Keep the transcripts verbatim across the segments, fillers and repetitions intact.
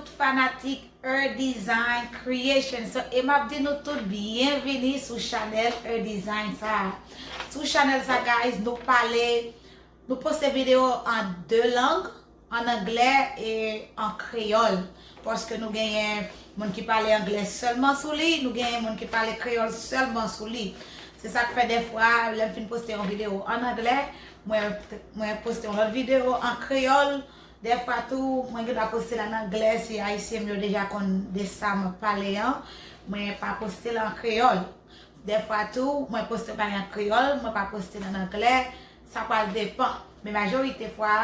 Fanatik Her Design Creation. So, e m ap di nou tout byenvini sou chanèl Her Design sa. Sou chanèl sa, guys, nou pale, nou poste videyo an de lang, an anglè e an kreyòl. Paske nou genyen moun ki pale anglè sèlman sou li, nou genyen moun ki pale kreyòl sèlman sou li. Se sa k fè dèfwa, lè m fin poste yon videyo an anglè, mwen, mwen poste yon lòt videyo an kreyòl. Dèfwa tou, mwen gen dwa poste l an anglè, si ayisyen m yo deja konn de sa m ap pale an, mwen pa poste l an kreyòl. Dèfwa tou, mwen poste bagay an kreyòl, mwen pa poste l an anglè, sa pral depann. Men majorite fwa,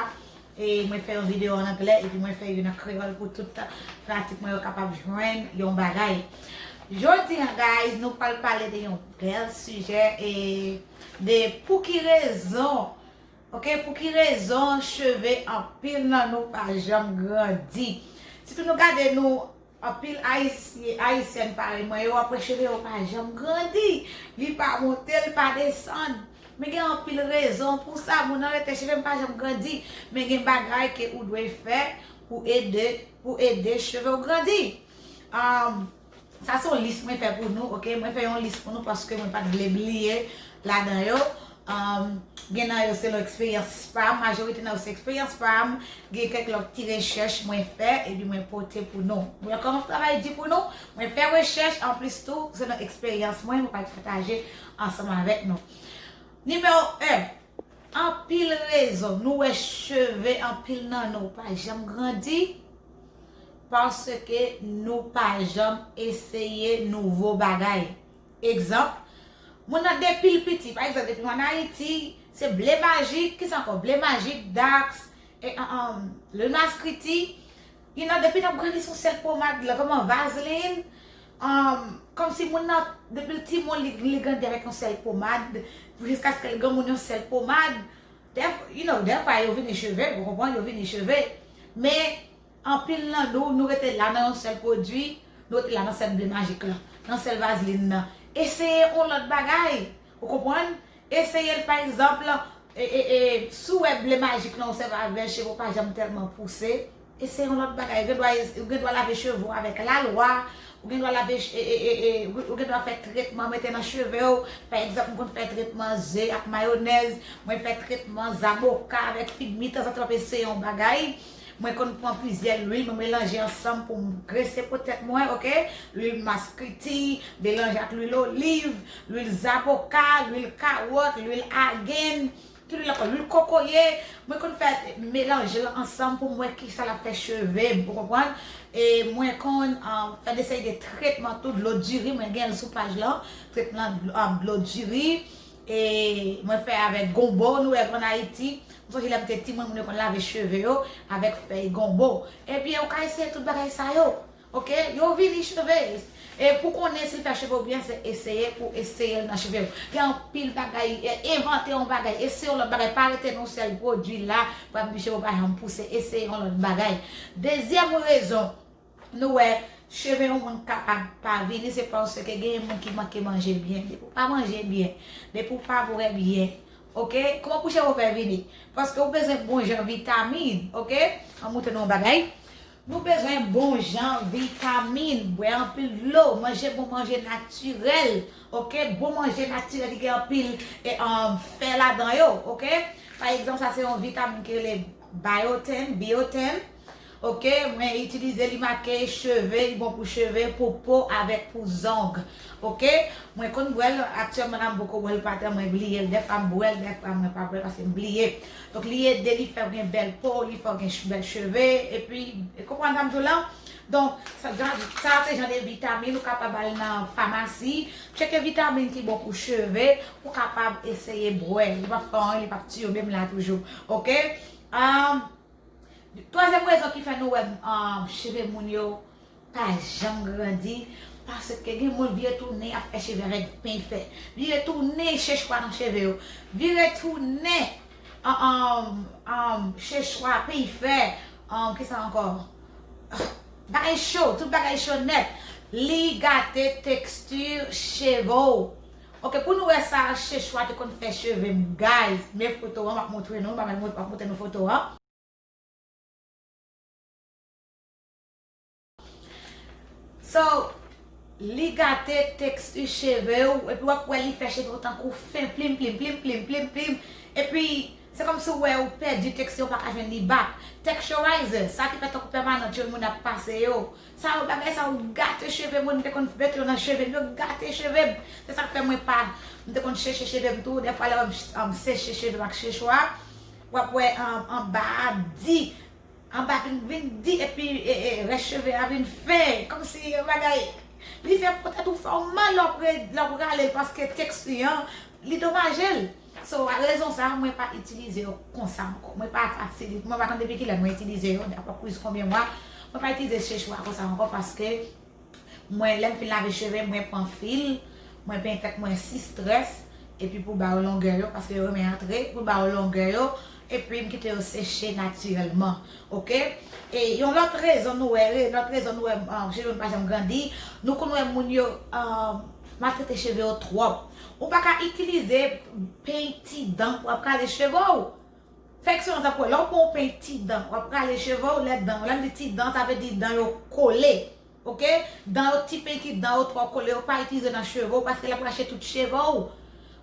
e, mwen fè yon videyo an anglè, epi mwen fè youn an kreyòl pou tout fanatik mwen yo kapab jwenn yon bagay. Jodi a, guys, nou pral pale de yon bèl sijè, e, de pou ki rezon Ok, pou ki rezon cheve anpil nan nou pa janm grandi? Sitou nou gade nou, anpil Ayisyen, Ayisyèn parèy mwen, yo ap wè cheve yo pa janm grandi. Li pa monte, li pa desann. Men gen anpil rezon pou sa. Moun nan rete cheve m pa janm grandi. Men gen bagay ke ou dwe fè pou ede, pou ede cheve w grandi. Um, Sa se yon lis mwen fè pou nou, ok? Mwen fè yon lis pou nou paske mwen pa t vle bliye ladan yo. Um, gen nan yo selon eksperyans pa m, majorite nan yo se eksperyans pa m, gen kèk lòt ti rechèch mwen fè, epi mwen pote pou nou. Mwen kòman travay di pou nou, mwen fè rechèch, anplis tou, selon eksperyans mwen, mwen pral pataje ansanm avèk nou. Nimewo en, anpil rezon nou wè cheve anpil nan nou pa janm grandi, paske nou pa janm eseye nouvo bagay. Egzanp, moun nan depi l piti, pa egzanp, depi m ann Ayiti, se ble majik, kisa ankò? Ble majik, Dax, e, um, um, le maskriti, You know, depi n ap grandi sou sèl pomad la, kòman Vaseline, um, kòmsi moun nan, depi l timoun, li, li grandi avèk yon sèl pomad, jiskaske l granmoun yon sèl pomad. Dèf-, you know, dèfwa yo vini cheve, ou konprann, yo vini cheve. Men, anpil nan nou, nou rete la nan yon sèl pwodui, nou rete la nan sèl ble majik la, nan sèl Vaseline nan. Eseye yon lòt bagay, ou konprann? Eseye l, pa egzanp, e, e, e, si w wè ble majik lan ou sèvi avè l, cheve w pa janm tèlman pouse, eseye yon lòt bagay. Ou gen dwa, ou gen dwa lave cheve w avèk lalwa, ou gen dwa lave, e, e, e, e, ou gen dwa fè tretman mete nan cheve w. Pa egzanp, m konn fè tretman ze ak mayonèz, mwen fè tretman zaboka avèk figmi, tanzantan m ap eseye yon bagay. Mwen konn pran plizyè lwil, mwen melanje ansanm pou m grese po tèt mwen, ok? Lwil maskriti, melanje ak lwil oliv, lwil zaboka, lwil kawòt, lwil agen, tout lwil ankò, lwil kokoye. Mwen konn fè melanje l ansanm pou m wè kisa l ap fè cheve m, ou konprann? E mwen konn, ah, fè de seri de tretman tou, dlo diri, mwen gen l sou paj lan, tretman, ah, dlo diri. E mwen fè avèk gonbo, nou wè ann Ayiti, m sonje lè m te timoun, moun yo konn lave cheve yo avèk fèy gonbo. Ebyen, ou ka eseye tout bagay sa yo. Ok? Yo vini cheve. E pou konnen si l fè cheve w byen, se eseye, pou eseye l nan cheve w. Gen anpil bagay, e, envante yon bagay, eseye yon lòt bagay, pa rete nan yon sèl pwodui la, pou ap di cheve w pa janm pouse, eseye yon lòt bagay. Dezyèm rezon, nou wè, cheve yon moun kapab pa vini, se paske genyen moun ki manke manje byen. Depi w pa manje byen, depi w pa bwè byen, ok? Kòman pou cheve w fè vini? Paske w bezwen bon jan vitamin, ok? An moutre nou yon bagay. Nou bezwen bon jan vitamin, bwè anpil dlo, manje bon manje natirèl, ok? Bon manje natirèl ki gen anpil, e, um, fè ladan yo, ok? Pa egzanp, sa se yon vitamin ki rele biotin, biotin. Ok, mwen itilize li make cheve, li bon pou cheve, pou po avèk pou zong. Ok, mwen konn bwè l, aktyèlman la m poko bwè l, patè mwen bliye l, dèfwa m bwè l, dèfwa mwen pa bwè l paske m bliye. Donk li ede, li fè w gen bèl po, li fè w gen ch-, bèl cheve, epi, e konprann sa m di w lan? Donk, sa, jan, sa se jan de vitamin ou kapab al nan famasi, tcheke vitamin ki bon pou cheve, ou kapab eseye bwè. Li p ap fè w anyen, li p ap tiye w, menm la toujou. Ok? Um, Twazyèm rezon ki fè nou wè, um, cheve moun yo pa janm grandi, paske gen moun vire tounen ap fè cheve avèk peny fè. Vire tounen chechwa nan cheve yo. Vire tounen, um, um, um, chechwa, peny fè, um, kisa ankò? Ah, bagay cho, tout bagay cho nèt. Li gate teksti cheve w. Ok, pou nou wè sa chechwa te konn fè cheve m, guys. Men foto an, m ap montre nou, m ap montre nou foto an. So, li gate teksti cheve w, epi w ap wè li fè cheve w tankou fen plim, plim, plim, plim, plim, plim. Epi, se kòmsi w wè ou pèdi teksti w pa ka jwenn li back. Texturizer, sa ki fè tankou pèmanan cheve moun ap pase yo. Sa yo, bagay sa yo gate cheve moun, m te konn mete yo nan cheve m, yo gate cheve m. Se sa k fè mwen pa, m te konn seche cheve m tou. Dèfwa lè m, m seche cheve m ak sechwa, w ap wè, um, anba a di, anba vin, vin di, epi e, e, rès cheve a vin fen. Kòmsi yon bagay, li fè pwotèt ou fè w mal lè w ap re-, lè w ap rale l, paske teksti an, li domaje l. So, a rezon sa, mwen pa itilize yo konsa ankò. Mwen pa fasil, mwen pa konn depi kilè mwen itilize yo, dapre kwis konbyen mwa. Mwen pa itilize sechwa konsa ankò, paske mwen, lè m fin lave cheve, mwen pran fil, mwen penyen tèt mwen sis très, epi pou ba yo longè yo, paske yo renmen antre, pou ba yo longè yo, epi m kite yo seche natirèlman, oke? E yon lòt rezon nou wè, re-, lòt rezon nou wè, ah, cheve nou pa janm grandi, nou konn wè moun yo, ah, maltrete cheve yo twòp. Ou pa ka itilize peny ti dan pou ap kraze cheve w. Fè eksperyans la pou wè. Lè w pran yon peny ti dan, w ap rale cheve w, lè dan, lè m di ti dan, sa vle di dan yo kole. Oke? Dan yo, ti peny ki dan yo twò kole, yo pa itilize nan cheve w, paske l ap rache tout cheve w.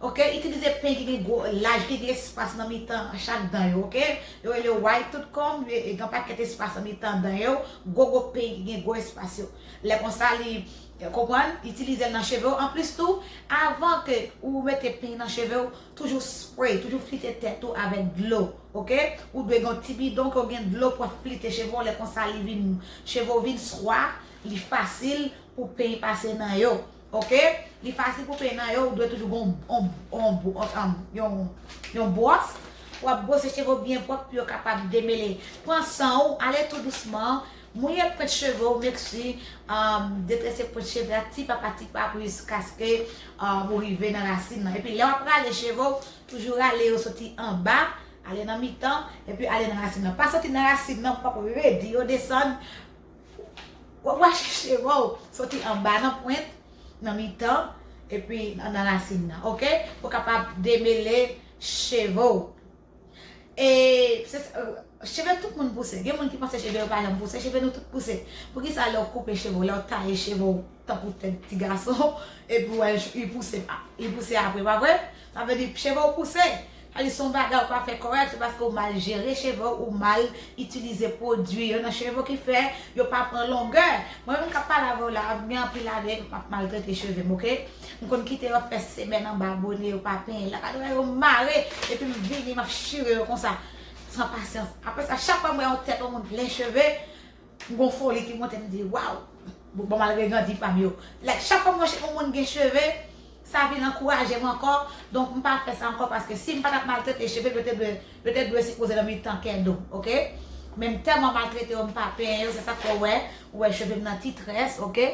Oke? Itilize peny ki gen gwo, laj, ki gen espas nan mitan chak dan yo, oke? Yo rele wide tooth comb, e, e gen pakèt espas nan mitan dan yo, gwo gwo peny ki gen gwo espas yo. Lè konsa, li, konprann? Itilize l nan cheve w. Anplis tou, avan ke ou mete peny nan cheve w, toujou spray, toujou flite tèt ou avèk dlo, oke? Ou dwe gen yon ti bidon ke w gen dlo pou w ap flite cheve w, lè konsa li vin, cheve w vin swa, li fasil pou peny pase nan yo, oke? Li fasil pou peny nan yo, ou dwe toujou gen yon, yon, yon, yon, yon, yon bwòs, w ap bwose cheve w byen pwòp pou yo kapab demele. Pran san w, ale tou dousman, mouye pwent cheve w, make sure, um, detrese pwent cheve a ti pa pa ti pa pou jiskaske, um, ou rive nan rasin nan. Epi lè w ap rale cheve w, toujou rale yo soti anba, ale nan mitan, epi ale nan rasin nan. Pa soti nan rasin nan, pou w ap redi yo desann. W ap wache cheve w, soti anba nan pwent, nan mitan, epi nan, nan rasin nan, oke? Pou w kapab demele cheve w. E se, e, cheve tout moun pouse. Gen moun ki panse cheve yo pa janm pouse. Cheve nou tout pouse. Poukisa lè w koupe cheve w, lè w taye cheve w tankou tèt ti gason, epi w wè l pouse, li pouse apre, pa vre? Sa vle di cheve w pouse. Sa vle di se yon bagay ou pa fè kòrèk, se paske ou mal jere cheve w, ou mal itilize pwodui yo nan cheve w ki fè yo pa pran longè. Mwen menm k ap pale avè w la, gen anpil ane m ap maltrete cheve m, oke? M konn kite yo fè semèn anba bone, yo pa penyen. Lè gade yo mare, epi m vini, m ap chire yo konsa, san pasyans. Apre sa, chak fwa m wè yon tèt yon moun plen cheve, m gon foli ki monte, m di, "Waw, bon, ban m al regrandi pa m yo." Like, chak fwa m wè yon moun gen cheve, sa vin ankouraje m ankò. Donk, m pa fè sa ankò, paske si m pa t ap maltrete cheve m, yo te dwe, yo te dwe sipoze nan mitan kè do m, oke? Men m tèlman maltrete yo, m pa penyen yo, se sa k fè w wè, ou wè cheve m nan ti très, oke?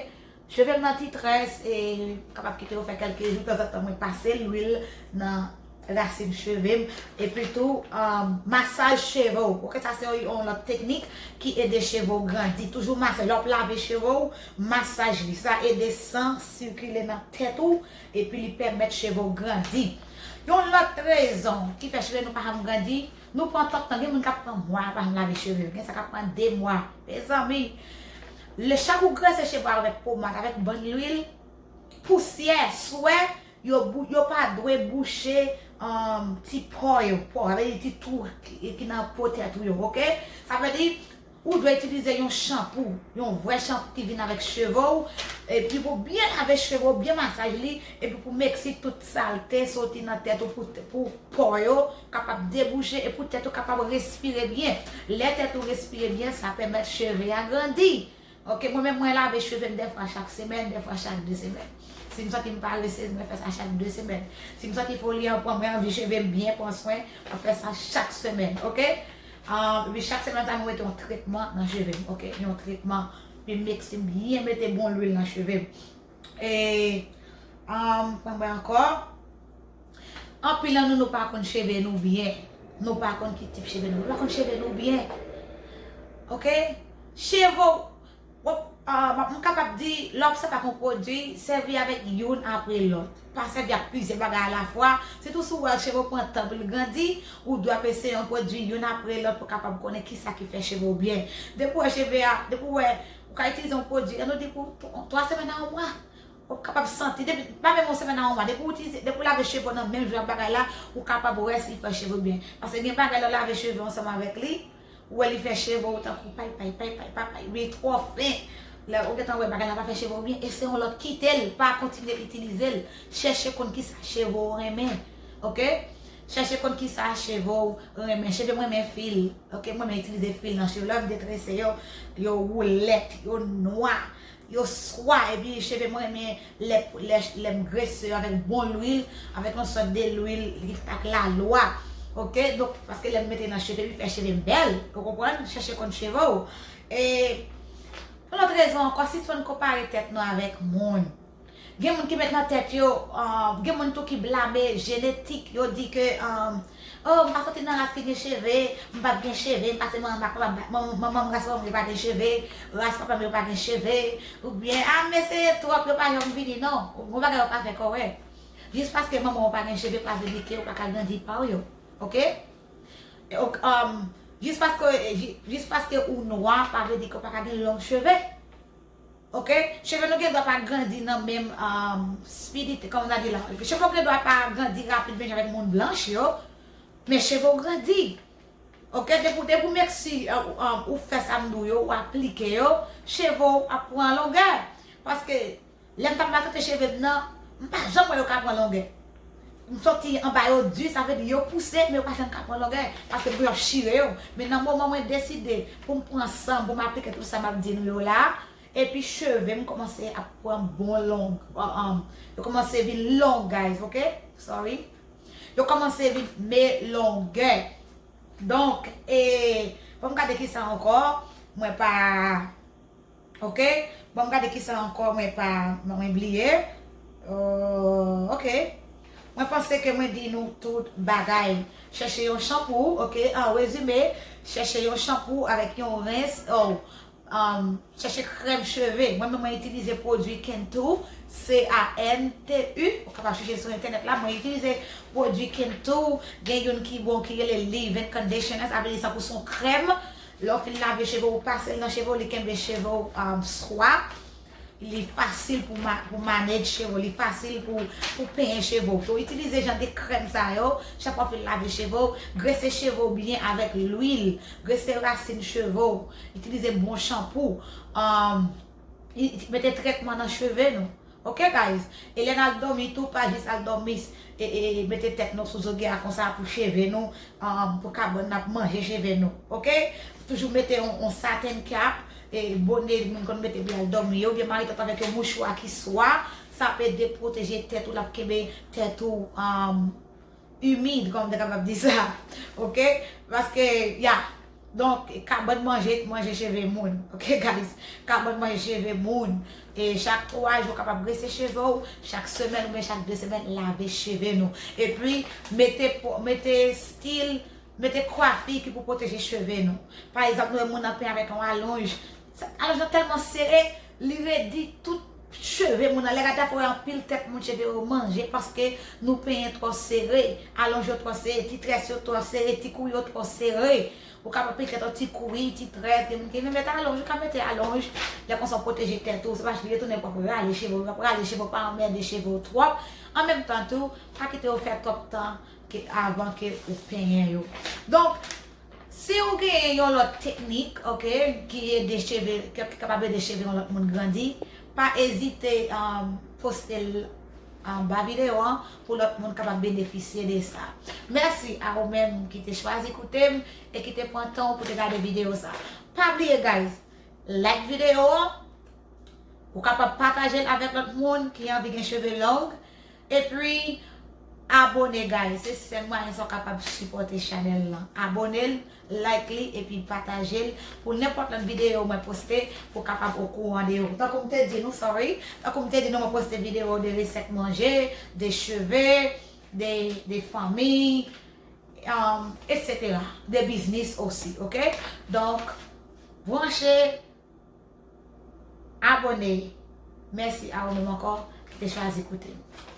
Cheve m nan ti très, e, m kapab kite yo fè kèlke jou, tanzantan mwen pase lwil nan rasin cheve m, epi tou, um, masaj cheve w. Oke, sa se yon, yon lòt teknik ki ede cheve w grandi. Toujou masaj, lè w ap lave cheve w, masaj li. Sa ede san sikile nan tèt ou, epi li pèmèt cheve w grandi. Yon lòt rezon ki fè cheve nou pa janm grandi, nou pran twòp tan. Gen moun k ap pran mwa, pa janm lave cheve yo. Gen sa k ap pran de mwa. Mezanmi, lè chak ou grense cheve w avèk pomad, avèk bann lwil, pousyè, swè, yo bou-, yo pa dwe bouche, um, ti pò yo, pò, sa vle di ti twou ki, ki nan po tèt ou yo, oke? Sa vle di, ou dwe itilize yon chanpou, yon vrè chanpou ki vin avèk cheve w, epi pou byen lave cheve w, byen masaj li, epi pou make sure tout salte soti nan tèt ou, pou, pou pò yo kapab debouche, e pou tèt ou kapab respire byen. Lè tèt ou respire byen, sa pèmèt cheve a grandi. Oke, mwen menm mwen lave cheve m dèfwa chak semèn, dèfwa chak de semèn. Si m santi m parese, mwen fè sa chak de semèn. Si m santi foli an pran mwen, anvi cheve m byen pran swen, mwen fè sa chak semèn, oke? Ah, epi chak semèn sa, mwen mete yon tretman nan cheve m, oke? Yon tretman, epi m make sure m byen mete bon lwil nan cheve m. E, ah, pran mwen ankò. Anpil nan nou, nou pa konn cheve nou byen. Nou pa konn ki tip cheve nou. Nou pa konn cheve nou byen. Oke? Cheve w, w ap, ah, m ap, m kapab di, lè w ap sèvi ak yon pwodui, sèvi avèk youn apre lòt. Pa sèvi ak plizyè bagay alafwa. Sitou si w wè cheve w pran tan pou l grandi, ou dwe ap eseye yon pwodui youn apre lòt pou w kapab konnen kisa ki fè cheve w byen. Depi w wè cheve a, depi w wè Ou ka itilize yon pwodui, ann nou di pou twa semèn a yon mwa. Ou kapab santi, depi, pa menm yon semèn a yon mwa, depi ou itilize, depi ou lave cheve w nan menm jan bagay la, ou kapab wè si l fè cheve w byen. Paske gen bagay lè w lave cheve w ansanm avèk li, ou wè li fè cheve w tankou pay, pay, pay, pay, pay, pay, li twò fen. Lè ou gentan wè bagay la pa fè cheve w byen, e se yon lòt kite l, pa kontinye itilize l. Chèche konn kisa cheve w renmen, oke? Chèche konn kisa cheve w renmen. Cheve m renmen fil, oke? M renmen itilize fil nan cheve. Lè m detrese yo, yo woulèt, yo nwa, yo swa, epi cheve m renmen lè, lè, lè m grese yo avèk bon lwil, avèk yon sòt de lwil ki fèt ak lalwa, oke? Donk, paske lè m mete nan cheve, li fè cheve m bèl, ou konprann? Chèche konn cheve w. E, pou lòt rezon ankò, sispann konpare tèt nou avèk moun. Gen moun ki met nan tèt yo, ah, gen moun tou ki blame jenetik, yo di ke, ah, oh, m pa soti nan ras ki gen cheve, m p ap gen cheve, m pase manman m ak papa m, manman, manman m ras manman m yo pa gen cheve, ras papa m yo pa gen cheve, oubyen, ah, m eseye twòp, yo pa janm vini, non. Gon bagay ou pa fè kòrèk. Jis paske manman w pa gen cheve, pa vle di ke ou pa ka grandi pa w yo, oke? E, ok, um, jis paske, ji-, jis paske ou nwa, pa vle di ke ou pa ka gen long cheve. Oke? Cheve nou gen dwa pa grandi nan menm, um, spidite, kòman ta di la? Cheve w gen dwa pa grandi rapid menm jan avèk moun blanch yo, men cheve w grandi. Oke? Depi, depi w meksi, uh, um, ou fè sa m di w yo, ou aplike yo, cheve w ap pran longè. Paske lè m t ap maltrete cheve m nan, m pa janm wè yo ka pran longè. M soti anba yo di, sa vle di yo pouse, men yo pa janm ka pran longè, paske m toujou ap chire yo. Men nan moman mwen deside pou m pran san m, pou m aplike tout sa m ap di nou yo la, epi cheve m kòmanse ap pran bon long, um, yo kòmanse vin long, guys, oke? Sorry. Yo kòmanse vin melongè. Donk, e, ban m gade kisa ankò, mwen pa, oke? Ban m gade kisa ankò, mwen pa, mwen bliye. Oh, oke. Mwen panse ke mwen di nou tout bagay. Chèche yon chanpou, oke? An rezime, chèche yon chanpou avèk yon rens, oh, um, chèche krèm cheve. Mwen menm, mwen itilize pwodui Cantu, C A N T U. Ou kapab chèche sou entènèt la. Mwen itilize pwodui Cantu. Gen youn ki bon, ki rele Leave-In Conditioner. Sa vle di sa pou se yon krèm. Lè w fin lave cheve w, ou pase l nan cheve w, li kenbe cheve w, um, swa. Li fasil pou ma-, pou manage cheve w, li fasil pou, pou penyen cheve w. So, itilize jan de krèm sa yo, chak fwa w fin lave cheve w, grese cheve w byen avèk lwil, grese rasin cheve w, itilize bon chanpou, um, i-, i-, mete trètman nan cheve nou. Oke, guys? E lè n al dòmi tou, pa jis al dòmi, e, e, e mete tèt nou sou zogè a konsa pou cheve nou, um, pou kabòn n ap manje cheve nou. Oke? Toujou mete yon, yon satin cap, e, bone moun konn mete pou y al dòmi yo, oubyen mare tèt avèk yon mouchwa ki swa, sa ap ede pwoteje tèt ou, l ap kenbe tèt ou, um, imid, kòm m te kapab di sa. Oke? Paske, ya. Donk, kabòn manje, manje cheve moun. Oke, guys? Kabòn manje cheve moun. E chak twa jou, ou kapab grese cheve w, chak semèn oubyen chak de semèn, lave cheve nou. Epi, mete po-, mete stil, mete kwafi ki pou pwoteje cheve nou. Pa egzanp, nou wè moun nan penyen avèk yon alonj. Sa, alonj lan tèlman sere, li redi tout cheve moun nan. Lè gade a fè wè anpil tèt moun cheve yo manje paske nou penyen twò sere, alonj yo twò sere, ti très yo twò sere, ti kouy yo twò sere. Ou kapab petèt yon ti kouy, ti très, gen moun ki renmen met alonj, ou ka mete alonj. Lè konsa w pwoteje tèt ou, se pa jis li retounen pou w ap rale cheve w, w ap rale cheve w, pa anmède cheve w twòp. An menm tan tou, pa kite yo fè twòp tan ke, avan ke ou penyen yo. Donk, si ou gen yon lòt teknik, oke, ki ede cheve, ki, ki kapab ede cheve yon lòt moun grandi, pa ezite, um, poste l anba videyo an pou lòt moun kapab benefisye de sa. Mèsi a ou menm ki te chwazi koute m e ki te pran tan w pou te gade videyo sa. Pa bliye, guys, like videyo an, ou kapab pataje l avèk lòt moun ki anvi gen cheve long, epi abone, guys. Se sèl mwayen sa w kapab sipòte chanèl lan. Abone l, like li, epi pataje l pou nenpòt lòt videyo mwen poste, pou w kapab okouran de yo. Tankou m te di nou, sorry, tankou m te di nou, mwen poste videyo de resèt manje, de cheve, de, de fanmi, um, et cetera. De biznis osi, oke? Donk, branche, abone. Mèsi a ou menm ankò ki te chwazi koute m.